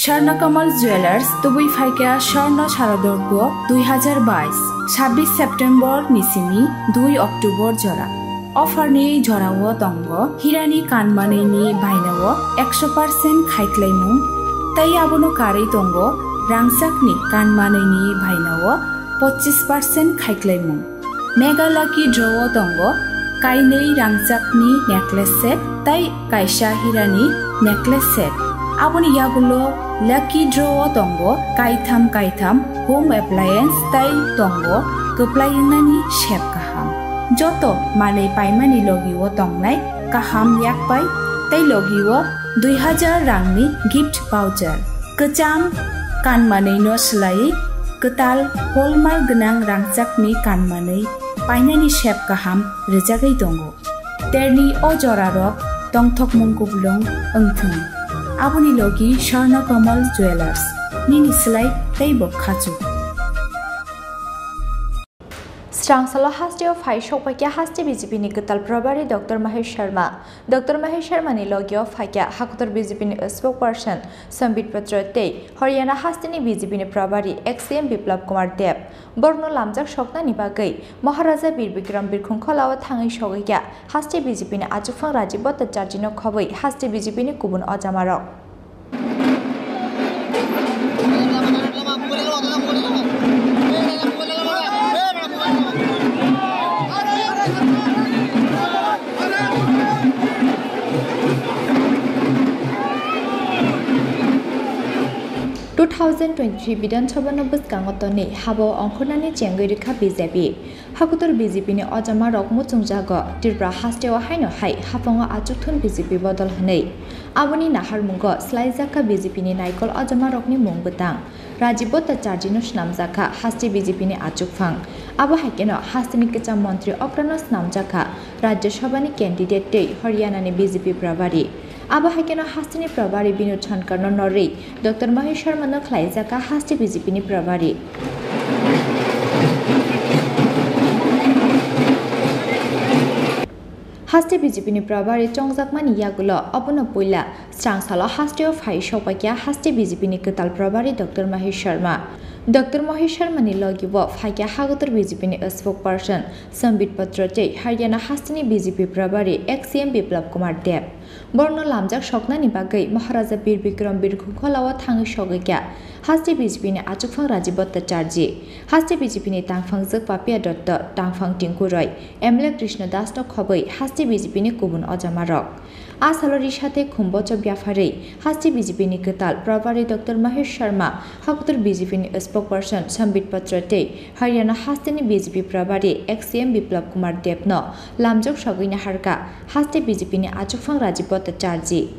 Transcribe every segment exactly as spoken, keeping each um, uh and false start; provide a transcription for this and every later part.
Swarna Kamal Jewelers, tubui phaikha Swarna Sharadorgo dui hazar bais, sabbish September ni simi dui October jora. Offer ni jorao tongo hirani kanmanwi ni bainao ekso percent khaiklaimung, tei abono karwi tongo rangchakni kanmanwi ni bainao pochis percent khaiklaimung. Mega Lucky Draw o tongo kainwi rangchakni necklace set tei kaisa hirani necklace set. Aboni yagulo Lucky Draw o tongo kaitham kaitham home appliance tei tongo kwplai wngnani sep kaham. Joto manwi paimani logi o tongnai kaham yakpai tei logi o dui hazar rangni gift voucher. Kwcham kanmanwi no swlaiwi kwtal hallmark gwnang rangchakni kanmanwi painani sep kaham rwjagwi tongo. Terni o jorarok tongthokmung kuplung wngthung. Aboni logi Swarna Kamal Jewelers, nini swlai teibo khachuk. Srangsalo hasteo phai sokphaikha haste B J P ni kwtal probari Doctor Mahesh Sharma. Doctor Mahesh Sharma ni logio phaikha Hakutor B J P ni spokesperson Sambit Patra tei Haryana hasteni B J P ni probari ex C M Biplab Kumar Deb. Borokno lamjak soknani bagwi Maharaja Bir Bikram Birkhung Kholao thangwi sogwikha haste B J P ni achukphang Rajiv Bhattacharjino khobwi haste B J P ni kubun ojamarok. Two thousand twenty-three Bidhan Sabha no bwskango tonwi habo ongkhornani chengwi rwkha B J P. Hakutor B J P ni ojamarok muchungjago Tripura hasteo haino hai haphango achukthun B J P bodol hwnwi. Aboni naharmungo swlaijakha B J P ni naikol ojamarokni mung bwtang. Rajiv Bhattacharjino swnamjakha haste B J P ni achukphang. Abo hai kheno hasteni kwcham montri okrano swnamjakha Rajya Sabhani candidate tei Haryanani B J P probari. Abo hai kheno hasteni probari Binod Shankar no norwi Doctor Mahesh Sharma no khlaijakha haste B J P ni probari. Haste B J P ni probari chongjakmani yagulo obono puila srangsalo hasteo phai sokphaikha haste B J P ni kwtal probari Doctor Mahesh Sharma. Doctor Mahesh Sharma ni logi bo phaikha Hakutor B J P ni spokesperson Sambit Patra tei Haryana hasteni B J P probari ex C M Biplab Kumar Deb. Borokno lamjak soknani bagwi Maharaja Bir Bikram Birkhung Kholao thangwi sogwikha haste B J P ni achukphang Rajiv Bhattacharji, haste B J P ni tangphangjwk Papiya Dotto, tangphang Tinku Roy, M L A Krishna Das no khobwi haste B J P ni kubun ojamarok. A salo risa tei khumbochok yapharwi haste B J P ni kwtal probari Doctor Mahesh Sharma, Hakutor B J P ni spokesperson Sambit Patra tei Haryana hasteni B J P probari ex C M Biplab Kumar Deb no lamjak sogwi naharkha haste B J P ni achukphang Rajiv Bhattacharji.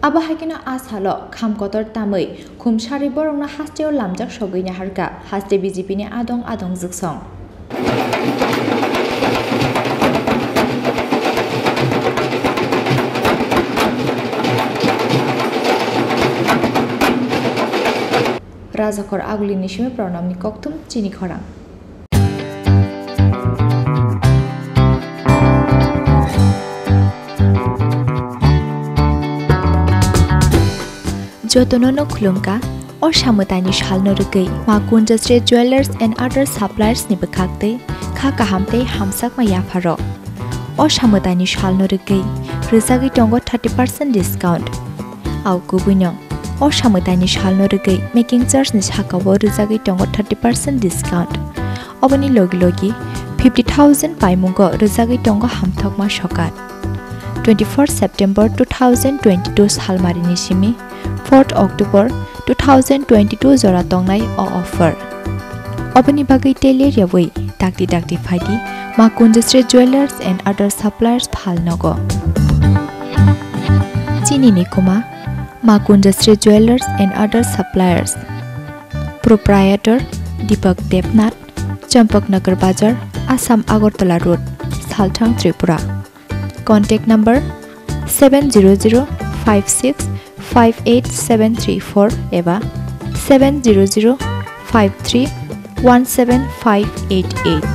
Abo hai kheno a salo kham kotor tamwi khum sarwi borokno hasteo lamjak sogwi naharkha haste B J P ni adong adong jwksong. Rajakhor Agulini simi Pranamni kokthum chini khorang. Jotono no khulumkha, o samwtaini salno rwgwi Ma Kunjasri Jewellers and Other Suppliers ni bwkhaktwi kha kaham tei hamsakma yapharok. O samwtaini salno rwgwi rwjagwi tongo thirty percent discount. Au kubuino, o samwtaini salno rwgwi making charge ni sakao rwjagwi tongo thirty percent discount. Oboni logi logi fifty thousand paimungo rwjagwi tongo hamthokma sokat. Twenty-four September two thousand twenty-two salmarini simi fourth October two thousand twenty-two jora tongnai o offer. Oboni bagwi tei ler yawi dakti dakti phaidi Ma Kunjasri Jewellers and Other Suppliers phalnogo. Chini ni kuma Ma Kunjasri Jewellers and Other Suppliers. Proprietor Deepak Debnath, Champaknagar Bazar, Assam Agartala Road, Salthang, Tripura. Contact number seven zero zero five six five eight seven three four eba seven zero zero five three one seven five eight eight.